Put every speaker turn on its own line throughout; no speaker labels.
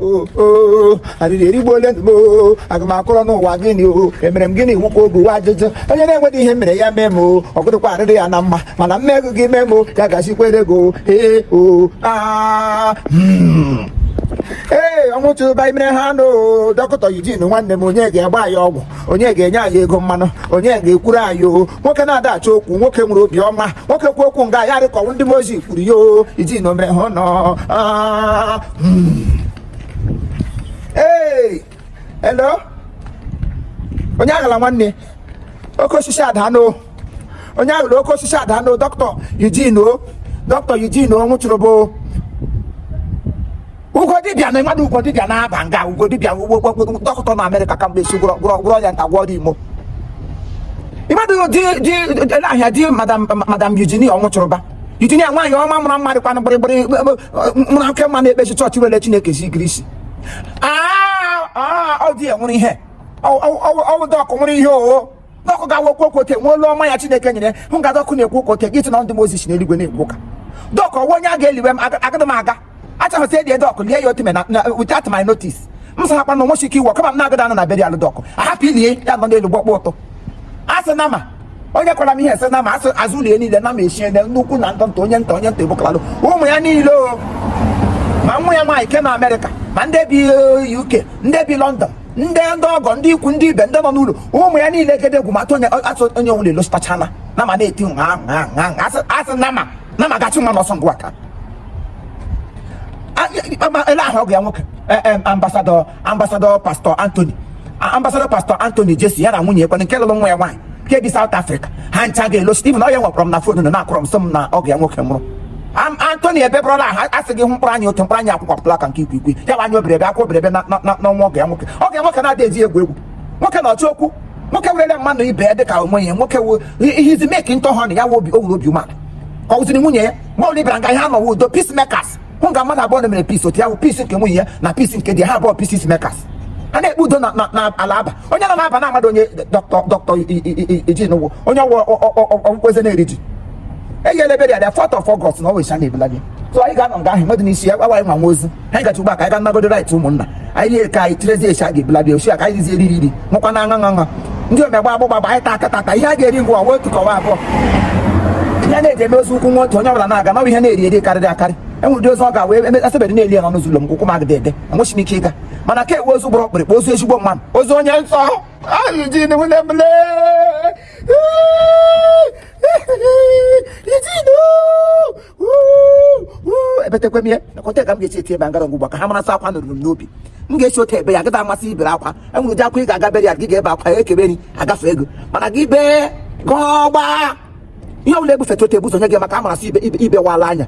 O o, arịrị erigbuole m o. Aga m akọrọ n'ụwa gịnị o? Emere m gịnị? Nwukwa oge uwe ajụjụ onye na-enweghị ihe mere ya mee m o. Ọgụdụkwa arịrị ya na mma, mana mmego gị mee m o, ya gazikwere gị o. Ee o, aa. Ee, ọnwụ tụba imere ha nụ. Dọkịta Eugene nwanne m, onye ga-agba anyị ọgwụ? Onye ga-enye anyị ego mmanụ? Onye ga-ekwuru anyị o? Nwoke na-ada achọ okwu, nwoke nwere obi ọma, nwoke kwu okwu nga ya rịkọwụ ndị mozi kwuru ya o. Eugene o mere ha nọ. Ee, hello, onye aghala nwanne, oke osisi adanụ, onye aghala oke osisi adanụ. Dọkịta Eugene o, Dọkịta Eugene o nwụchụrụ bụ Ugo dibịa na mmadụ. Ugo dibịa na-aba nga, Ugo dibịa, dọkịta na Amerịka, ka mgbe esi gwọrọ gwọrọ ya nta, gwọrọ imo mmadụ di di ahịa di Madam Eugenie ọnwụchụrụba. Eugenie nwaanyị ọma mụrụ mmadụ kwanụ gbịrịgbịrị, mụrụ nke mma, na-ekpechi chọọchị were Chineke si girisi. Ọ dị ya nwụrụ ihe ọwụ dọkụ nwụrụ ihe o. Dọkụ ga-awa okwu okwu ote nwe olu ọma ya Chineke nyere hụ nga. Dọkụ na-ekwu ụka ote gị tụ na ndị Mozis n'eluigwe na-ekwu ụka. Dọkụ ọwụ onye a ga-eliwe m, agaghị m aga achọghị sị edie dọkụ lie ya otime na without my notice. M sị hakpa na onwesi ike iwe kama m na-agada anọ na burial dọkụ ahapụ ilie ya nọ n'elu gbọkpọ ụtụ. Asị na ma onye kwara m ihe sị na ma asị azụ lie niile na ma eshie nnukwu na ntọ nta, onye nta, onye nta ebukalalụ ụmụ ya niile o, ma nwa ya nwaanyị ke na Amerịka, ma ndị bi UK, ndị bi London, ndị ọgọ, ndị ikwu, ndị ibe, ndị nọ n'ụlọ, ụmụ ya niile gede egwu ma atụ onye asụ onye ọbụla elositachana na ma na-eti nha nha nha. Asị nama gachi nwa n'ọsọ ngwa ka ele ahụ. Ọgụ ya nwoke, ambassador Pastor Anthony, Ambassador Pastor Anthony Jesi, ya na nwunye ekwe nke lụrụ nwa ya nwaanyị nke bi South Africa, ha ncha ga-elo. Stephen ọ ya nwekwara m na phone nọ na-akọrọ m sị m na ọgụ ya nwoke nwụrụ. Anthony ebebrọla ahụ asị gị hụ mkpụrụ anya otu mkpụrụ anya akwụkwapụtala ka nke ikwu ikwu ya bụ anya obere ebe akwa obere ebe n'ọnwa ọgụ ya nwoke. Ọgụ ya nwoke na-ada eji egwu egwu, nwoke na ọchụ okwu, nwoke werele mmadụ ibe ya dịka onwe ya, nwoke wu ihizi meki ntọ ha na ya wụ obi o nwere obi umeala ka ọ wụziri nwunye ya. Mgbe ọbụla ịbịara nga ihe anọwa udo, peace makers. Hụ nga mmadụ abụọ na mere peace otu ya wụ peace nke nwunye ya na peace nke di ya, ha abụọ peace makers. Ha na-ekpe udo na ala aba. Onye nọ na-aba na-amadụ onye dọkịta Eugene wụ onye ọwụ ọgwụkwọ eze na-eri ji enyela ebe ya 4th of August na ọ wesha na-ebula gị. So anyị ga-anọ nga ahụ mmadụ n'isi ya gbawa nwa nwa ozu anyị gachi ugbu a ka anyị ga nagodi right ụmụnna anyị rie ka anyị tirezi echi a ga-ebula bịa oshi a ka anyị rizie eriri iri nwụkwa na aṅa aṅa ndị omegba agbụgba anyị ta aka tata ihe a ga-eri ngwa ọwa otu kọwa abụọ. Ihe na-eji eme ozu ukwu nwa otu onye ọbụla na-aga na ihe na-eri eri karịrị akarị. Enwere ụdị ozu ọ ga-wee asebere na-eli ya n'ọnụ ụzọ ụlọ m, ụkwụ m agada ede, enweghị m ike ịga. Mana ka ewe ozu gbụrụ ọkpụrịkpọ, ozu ezigbo mmadụ, ozu onye nsọ anyị ji nwunye m lee. Eugene ebetekwe m ihe nakwata ka m ga-esi eti ebe ngara ngwugba ka ha marasị akwa nụrụ m n'obi. M ga-esi otu ebe ya agada amasị ibere akwa. Enwere ụdị akwa ị ga-aga bere ya, gị ga-ebe akwa ya ekebe nri agafe ego, mana gị bee gọgba ihe ọbụla ebufeta otu ebuzo nye gị maka amarasị ibe ibe ibe wala anya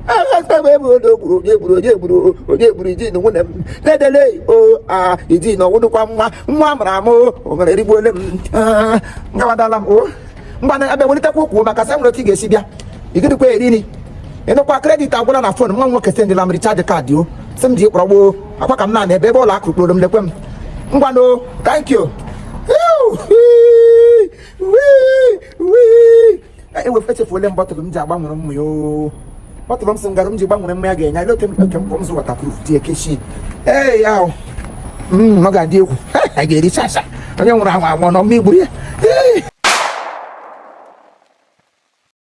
onye gburu, onye gburu, onye gburu, onye gburu Eugene nwunye m ledele o. A Eugene ọnwụdụkwa nwa nwa mụrụ amụ o nwere erigbuole m ngawadala m o. Ngwa, abịa welitekwa okwu maka sị nwere otu ị ga-esi bịa igidikwa eri nri. Ịnụkwa, credit agwụla na phone. Nwa m nwoke sendịla m recharge card o, sị m ji kpọrọ gboo akwa ka m na ebe ebe ụlọ akụ kpụrụ m. Lekwe m. Ngwanụ, thank you. Echefuole m bottle m ji agbanwere mmụ ya o. Bottle m sị m gara m ji gbanwere mmanya ga-enye anyị oke oke m zụ waterproof dị ekechi. Ee, ya o, ọ ga-adị egwu. A ga-eri sasa onye nwụrụ anwụ anwụ nọ mma igburu ya.